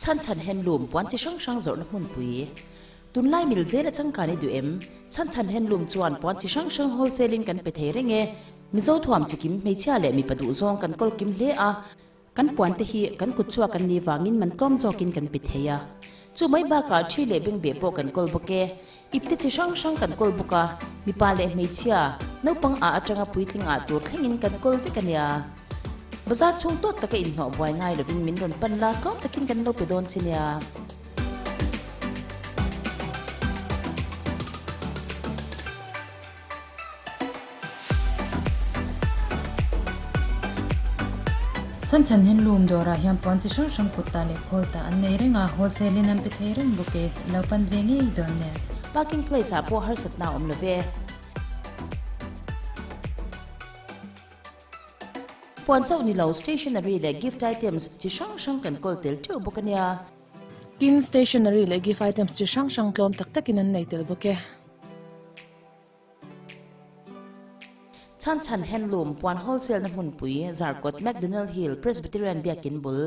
Chhan chhan Handloom puan chi hrang hrang zawrhna hmunpui. Tunlai mil zela changkan i duh em? Chhan chhan Handloom chuan puan chi hrang hrang wholesale in kan pe thei reng e. Mizo thuam chikim hmeichhia leh mipa duh zawng kan kawl kim hle a. Kan puan te hi kan kut chhuak an nih vangin man tlawm zawkin kan pe thei a. Chu mai bakah thi leh bengbeh pawh kan kawl bawk e. Ipte chi hrang hrang kan kawl bawk a, mipa leh hmeichhia, naupang ah atanga puitling ah tur thlengin kan kawl vek a nia. Bazar chhung tawt taka inhnawh buai ngai lovin min rawn pan la, tlawm takin kan lo pe dawn che nia. Chhan chhan hian lum dawrah hian puan chi hrang hrang kut tah leh khawl tah an nei reng a, wholesale in an pe thei reng bawk e, i lo pan ve ngei dawn nen. Parking place ah pawh harsatna a awm lo ve. Puan chauh ni lo stationery leh gift items chi hrang hrang kan kawl tel teuh bawk a nia. Tin, stationery leh gift items chi hrang hrang tlawm tak takin an nei tel bawk e. Chhan chhan Handloom puan wholesale na hmunpui Zarkawt McDonald Hill Presbyterian Biakin bul.